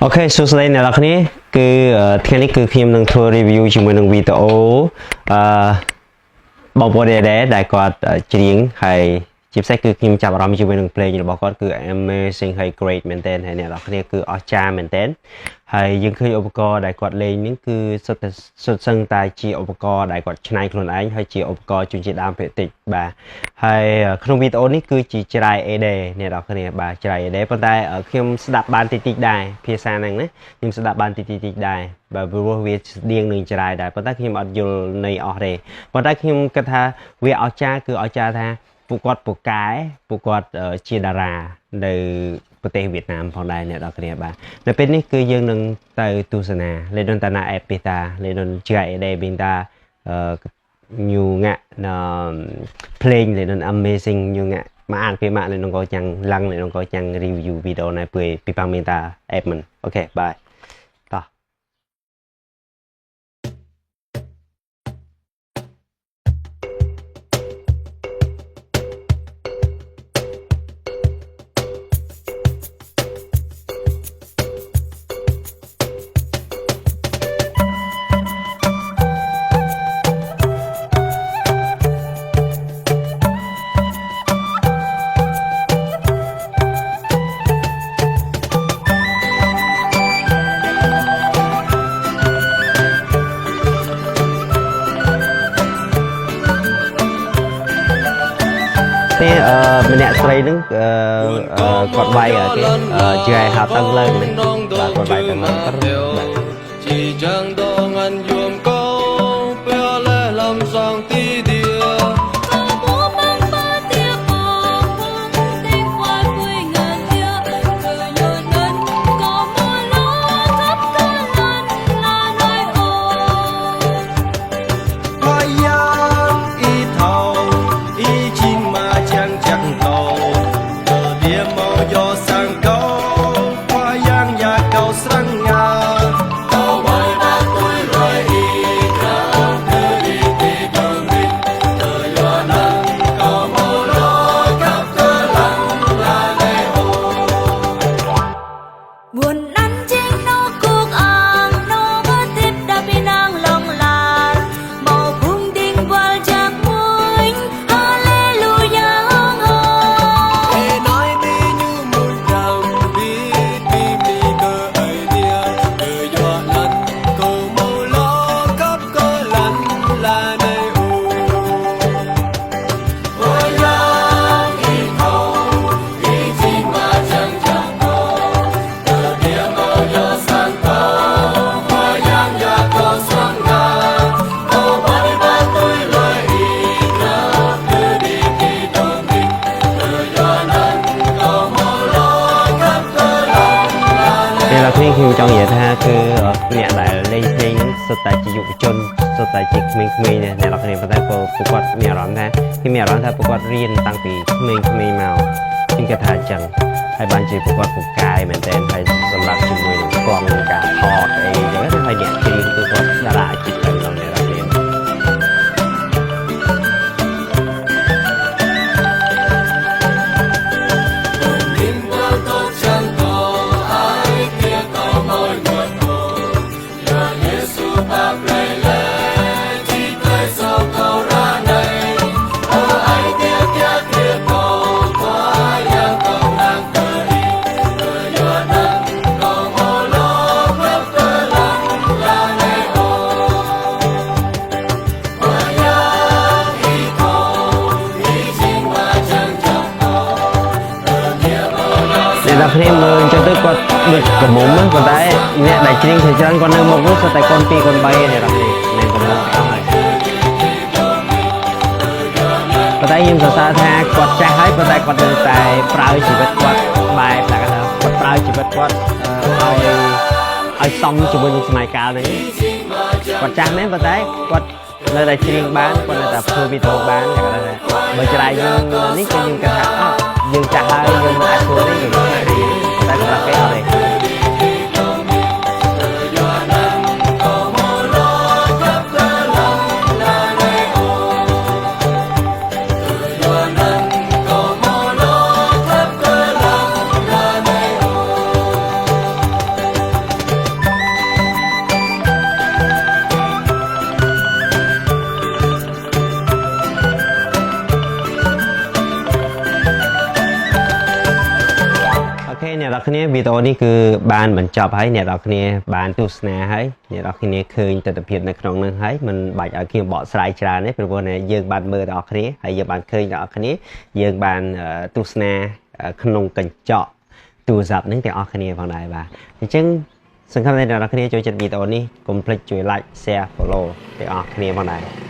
OK សួស្តីអ្នកនរគ្នាគឺថ្ងៃនេះគឺខ្ញុំនឹងធ្វើ review ជាមួយនឹងវីដេអូអឺបងប្អូនដែរដែលគាត់ច្រៀងហើយជាពិសេសគឺខ្ញុំចាប់អារម្មណ៍ជាមួយនឹងភ្លេងរបស់គាត់គឺ amazing ហើយ great មែនទែនហើយអ្នកនរគ្នាគឺអស្ចារ្យមែនទែនហើយយើងឃើញឧបករណ៍ដែលគាត់លេងនេះគឺសុទ្ធតែសុទ្ធសឹងតែជាឧបករណ៍ដែលគាត់ច្នៃខ្លួនឯងហើយជាឧបករណ៍ជនជាតិដើមភាគតិចបាទហើយក្នុងវីដេអូនេះគឺជាច្រាយ AD អ្នកនរគ្នាបាទច្រាយ AD ប៉ុន្តែខ្ញុំស្ដាប់បានតិចតិចដែរភាសាហ្នឹងណាខ្ញុំស្ដាប់បានតិចតិចដែរបាទព្រោះវាស្តៀងនឹងច្រាយដែរប៉ុន្តែខ្ញុំអត់យល់ន័យអស់ទេប៉ុន្តែខ្ញុំគិតថាវាអស្ចារ្យគឺអស្ចារ្យថាពួកគាត់ពូកែពួកគាត់ជាតារានៅប្រទេសវៀតណាមផងដែរអ្នកនរគ្នាបាទនៅពេលនេះគឺយើងនឹងទៅទស្សនាលេដុនតាណាអេពីតាលេដុនច្រាយ AD ប៊ីងតាញូងាក់ភ្លេងលេដុន amazing ញូងាក់មកអានពីម៉ាក់លេដុនក៏ចាំងឡើងលេដុនក៏ចាំង review វីដេអូណៃពីពីប៉ាមីតាអេបមិន OK bye តោះនេះអឺម្នាក់ស្រីហ្នឹងអឺគាត់វាយគេជាឲ្យហៅតឹងឡើងណាបាទគាត់វាយតឹងឡើងបាទ ជីចាំងដងអានយំកោពេលលែលំសងទីឌី អ្នកនរគ្នាខ្ញុំចង់និយាយថាគឺអ្នកដែលលេងភ្លេងសុទ្ធតែជាយុវជនសុទ្ធតែជាក្មេងៗអ្នកនរគ្នាប៉ុន្តែពួកគាត់មានអារម្មណ៍ថាគេមានអារម្មណ៍ថាពួកគាត់រៀនតាំងពីក្មេងៗមកខ្ញុំគិតថាអញ្ចឹងហើយបានជាពួកគាត់ពូកែមែនទែនហើយសម្រាប់ជាមួយនឹងប្លង់ក្នុងការថតអីអញ្ចឹងហើយអ្នកច្រៀងគឺគាត់តារាអាជីពតែម្ដងអ្នកនរគ្នាអ្នកនរគ្នាមើលអញ្ចឹងទៅគាត់ដូចកមុំប៉ុន្តែអ្នកដែលច្រៀងភាគច្រើនគាត់នៅមុខនោះសុទ្ធតែកូន2កូន3អ្នកនរគ្នាមិនកមុំអស់ហើយប៉ុន្តែខ្ញុំសរសើរថាគាត់ចាស់ហើយប៉ុន្តែគាត់នៅតែប្រើជីវិតគាត់បែបដែលថាគាត់ប្រើជីវិតគាត់ឲ្យសមជាមួយនឹងសម័យកាលនេះគាត់ចាស់មែនប៉ុន្តែគាត់នៅតែច្រៀងបានគាត់នៅតែធ្វើវីដេអូបានគេថាបើច្រាយយើងនេះគឺយើងគិតថាអត់យើងចាស់ហើយយើងមិនអាចធ្វើទេយើងតែសម្រាប់គេអត់ទេ អ្នកនរគ្នាវីដេអូនេះគឺបានបញ្ចប់ហើយអ្នកនរគ្នាបានទស្សនាហើយអ្នកនរគ្នាឃើញទស្សនភាពនៅក្នុងនឹងហើយមិនបាច់ឲ្យខ្ញុំបកស្រាយច្រើនទេព្រោះយើងបានមើលដល់គ្នាហើយយើងបានឃើញដល់គ្នាយើងបានទស្សនាក្នុងកញ្ចក់ទូរស័ព្ទនឹងទាំងអស់គ្នាផងដែរបាទអញ្ចឹងសង្ឃឹមថាអ្នកនរគ្នាចូលចិត្តវីដេអូនេះកុំភ្លេចជួយ like, share, follow ទាំងអស់គ្នាផងដែរ។